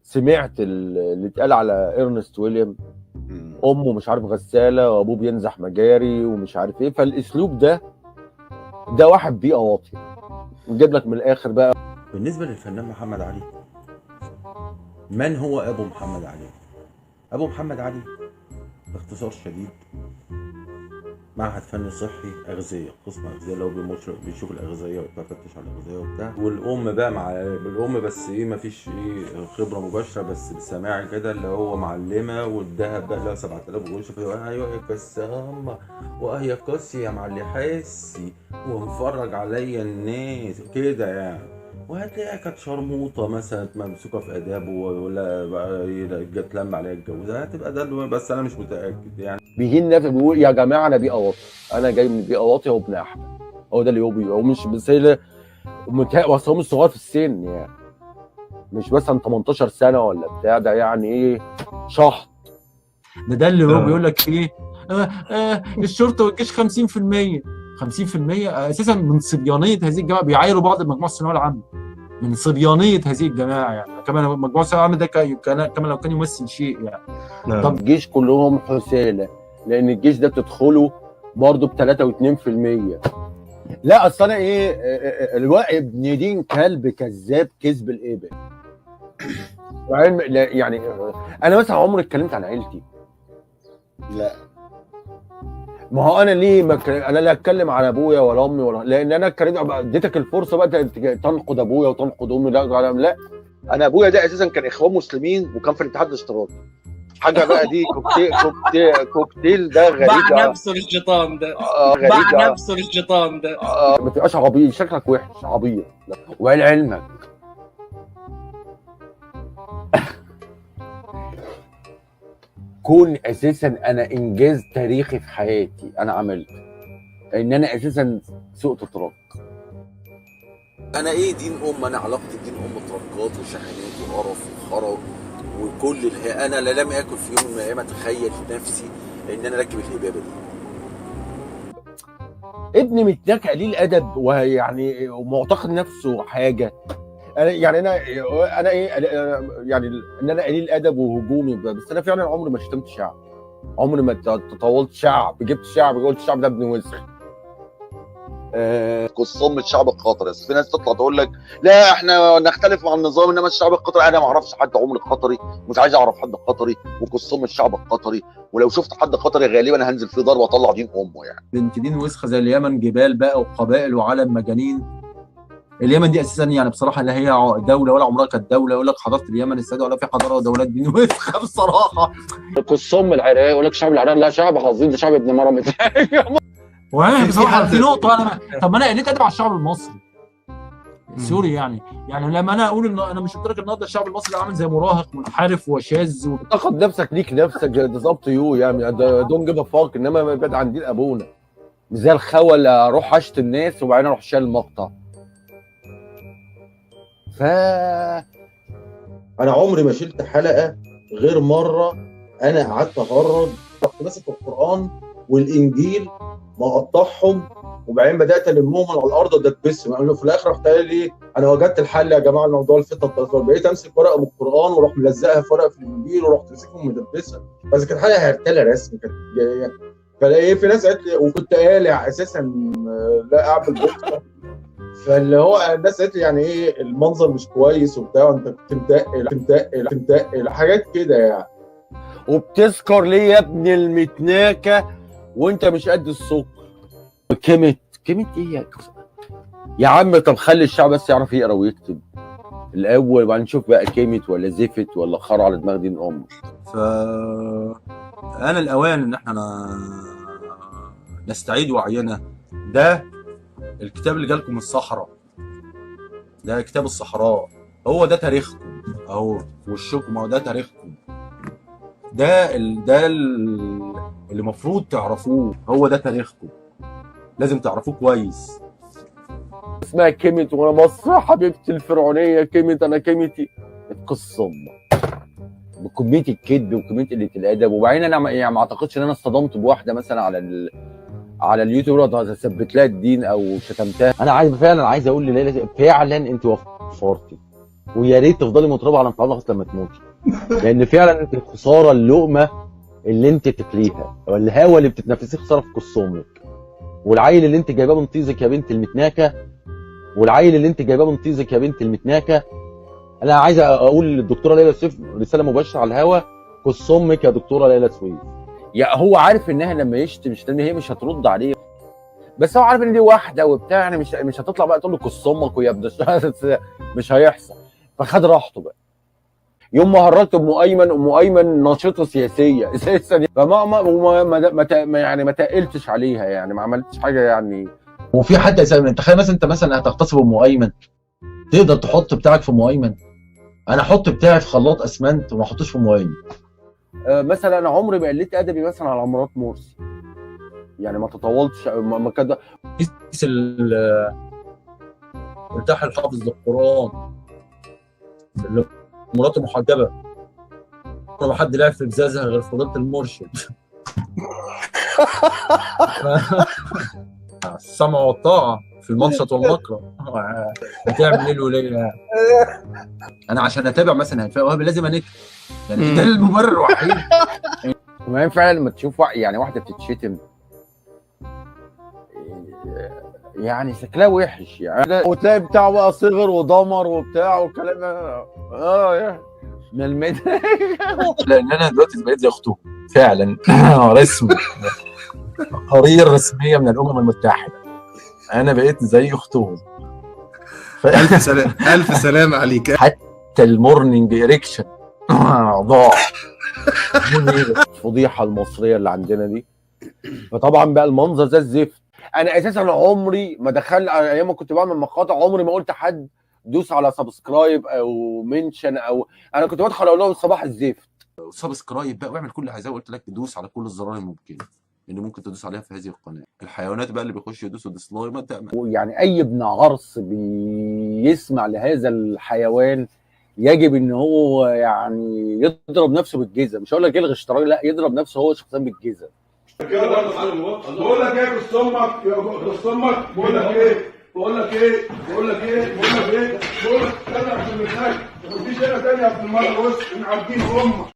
سمعت اللي اتقال على ارنست ويليام، امه مش عارف غسالة وابوه بينزح مجاري ومش عارف ايه. فالاسلوب ده واحد بيئة واطية، نجيب لك من الاخر بقى. بالنسبة للفنان محمد علي، من هو أبو محمد علي؟ أبو محمد علي باختصار شديد معهد فني صحي أغذية، قسم أغذية اللي هو بيشوف الأغذية وبتاع، فتش على الأغذية وبتاع. والأم بقى مع الأم بس إيه، مفيش إيه خبرة مباشرة، بس بسماعي كده اللي هو معلمة، والدهب بقى اللي هو 7000 قرش، أيوه يا كسامة وأهي كسي يا معلي حسي ومفرج عليا الناس كده يعني. وهتلاقيها كانت شرموطه مثلا ممسوكه في اداب ولا بقى جت لما عليها اتجوزها، هتبقى ده، بس انا مش متاكد يعني. بيجي لنا بيقول يا جماعة انا بيئة واطية، انا جاي من بيئة واطية وابن احمد، هو ده اللي هو بيبقى مش بس هو مش صغير في السن يعني، مش مثلا 18 سنة ولا بتاع ده، يعني ايه شحط ده اللي هو بيقول لك ايه، الشرطة والجيش 50%، 50% اساسا من صبيانيه هذه الجماعة، بيعايروا بعض بمجموع الثانوية العامة، من صبيانيه هذه الجماعة يعني. كمان مجموع الثانوية العامة ده كمان لو كان يمثل شيء يعني. نعم. طب الجيش كلهم حساله، لان الجيش ده بتدخله برضه ب 3 و2%. لا اصل انا ايه، الوقت ابن دين كلب كذاب كذب الابل يعني. انا مثلا عمري اتكلمت عن عيلتي؟ لا. ما هو انا ليه ما انا لا اتكلم على ابويا ولا امي ولا، لان انا اتكلمت اديتك الفرصة بقى تنقد ابويا وتنقد امي. لا لا، انا ابويا ده اساسا كان اخوان مسلمين وكان في الاتحاد الاشتراكي، حاجة بقى دي كوكتيل كوكتيل كوكتيل ده غريب. باع نفسه للشيطان ده، باع نفسه للشيطان ده. ما تبقاش عبيط، شكلك وحش عبيط. وعلى علمك كون اساسا انا انجاز تاريخي في حياتي انا عملته، ان انا اساسا سوقت truck. انا ايه دين ام؟ انا علاقتي بدين ام تركات وشحنات وقرف وخرا وكل انا لا لم اكل في يوم من الايام اتخيل نفسي ان انا راكب الهبابه دي. ابني متناك قليل ادب ويعني ومعتقد نفسه حاجة. انا يعني انا ايه يعني ان انا قليل ادب وهجومي، بس انا فعلا عمري ما شتمت شعب، عمري ما تطاولت شعب، جبت شعب قلت الشعب ده ابن وسخ. قصام الشعب القطري، في ناس تطلع تقول لك لا احنا نختلف مع النظام انما الشعب القطري، انا ما اعرفش حد عمري قطري، مش عايز اعرف حد قطري، وقصام الشعب القطري، ولو شفت حد قطري غالبا هنزل فيه ضرب واطلع دين امه يعني. بنت دين وسخة زي اليمن، جبال بقى وقبائل وعالم مجانين. اليمن دي اساسا يعني بصراحة لا هي دولة ولا عمرها كانت دولة، يقول لك حضارة اليمن السادة ولا في حضارة ودولات دين وسخة بصراحة. قصام العراق يقول لك شعب العراق لا شعب عظيم، ده شعب ابن مرمت. وانا بصراحة في نقطة انا طب ما انا قلت ادب على الشعب المصري sorry يعني لما انا اقول ان انا مش قلت لك النهارده الشعب المصري عامل زي مراهق منحرف وشاذ تاخد نفسك ليك نفسك ده up to you يعني، don't give a fuck، انما بعد عن دين ابونا. مش زي الخوله اروح اشتم الناس وبعدين اروح شايل المقطع. ف انا عمري ما شلت حلقة غير مرة انا قعدت اهرج، رحت ماسك القران والانجيل مقطعهم وبعدين بدات المهم على الارض ودبسهم، يعني في الاخر رحت قال لي انا وجدت الحل يا جماعة لموضوع الفتنة الطائفية، بقيت امسك ورقة من القران واروح ملزقها في ورقة في الانجيل ورحت ماسكهم مدبسها، بس كانت حلقة هرتله رسم كانت جاية. فالاية في ناس قالت لي، وكنت قالع اساسا لا اعمل بوكسه، فاللي هو الناس قالت لي يعني ايه المنظر مش كويس وبتاع، وانت كنت متقل متقل متقل حاجات كده يعني. وبتسكر ليه يا ابن المتناكه وانت مش قد السكر؟ كلمة ايه يا عم؟ طب خلي الشعب بس يعرف يقرا ويكتب الاول، وبعدين نشوف بقى كلمة ولا زفت ولا خرا على دماغ دين امه. ف انا الاوان ان احنا نستعيد وعينا. ده الكتاب اللي جالكم من الصحراء، ده كتاب الصحراء، هو ده تاريخكم اهو في وشكم، اهو ده تاريخكم، ده اللي المفروض تعرفوه، هو ده تاريخكم، لازم تعرفوه كويس. اسمها كيمت وانا مصر حبيبتي الفرعونية كيمت، انا كيمتي القصة بكمية الكذب وكمية قلة الادب. وبعدين انا يعني ما اعتقدش ان انا اصطدمت بواحدة مثلا على اليوتيوب ثبت لها الدين او شتمتها. انا عايز فعلا، عايز اقول لليلى فعلا انت وفرتي. ويا ريت تفضلي مطربه على انفعال لغاية لما تموتي، لان فعلا انت الخسارة اللقمة اللي انت تاكليها والهوا اللي بتتنفسيه خسارة في كص امك، والعيل اللي انت جايباه من طيزك يا بنت المتناكه، والعيل اللي انت جايباه من طيزك يا بنت المتناكه. انا عايز اقول للدكتوره ليلى سويف رسالة مباشرة على الهوا، كص امك يا دكتورة ليلى سويف. يا هو عارف انها لما يشتم شتم هي مش هترد عليه، بس هو عارف ان دي واحدة وبتاع، يعني مش هتطلع بقى تقول له كص امك ويا ابن مش هيحصل، فخد راحته بقى. يوم ما هرجت ام ايمن، ام ايمن ناشطة سياسية اساسا، فما ما ما ما يعني ما تقلتش عليها، يعني ما عملتش حاجة يعني. وفي حد انت تخيل مثلا انت مثلا هتغتصب ام ايمن، تقدر تحط بتاعك في ام ايمن؟ انا احط بتاعي في خلاط اسمنت وما احطوش في ام ايمن. مثلا انا عمري ما قلت ادبي مثلا على مرات مرسي، يعني ما تطولتش ما كده. التحى الحافظ للقران اللي مراته محجبة، ما حد لعب في بزازها غير فضيلة المرشد. السمع والطاعة في المنشط والمكره. هتعمل ايه الوليه؟ انا عشان اتابع مثلا هيفاء وهبي لازم انك، يعني ده المبرر الوحيد. وبعدين فعلا لما تشوف يعني واحدة بتتشتم يعني شكلها وحش يعني، وتلاقي بتاع بقى صغر ودمر وبتاع وكلام يعني من المد. لان انا دلوقتي بقيت زي اخته فعلا. رسمي، تقارير رسمية من الامم المتحدة، انا بقيت زي اختهم. الف سلام، الف سلام عليك. حتى ال morning erection ضاع. الفضيحة المصرية اللي عندنا دي، فطبعا بقى المنظر زي الزفت. انا اساسا عمري ما دخل، ايام ما كنت بعمل مقاطع عمري ما قلت حد دوس على subscribe او mention، او انا كنت بدخل اقول لهم صباح الزفت. subscribe بقى واعمل كل اللي عايزاه، وقلت لك دوس على كل الزرار الممكن اللي ممكن تدوس عليها في هذه القناة. الحيوانات بقى اللي بيخش يدوسوا dislike ما انت يعني اي ابن عرس بيسمع لهذا الحيوان يجب ان هو يعني يضرب نفسه بالجزم، مش هقول لك يلغي اشتراك، لا يضرب نفسه هو شخصيا بالجزم. بقول لك ايه بص امك يا بص امك، بقول لك ايه، بقول لك ايه، بقول لك ايه، بقول لك ايه، بقول لك استنى عشان مش مفيش هنا تاني يا ابن المرة، بص نعديه امك.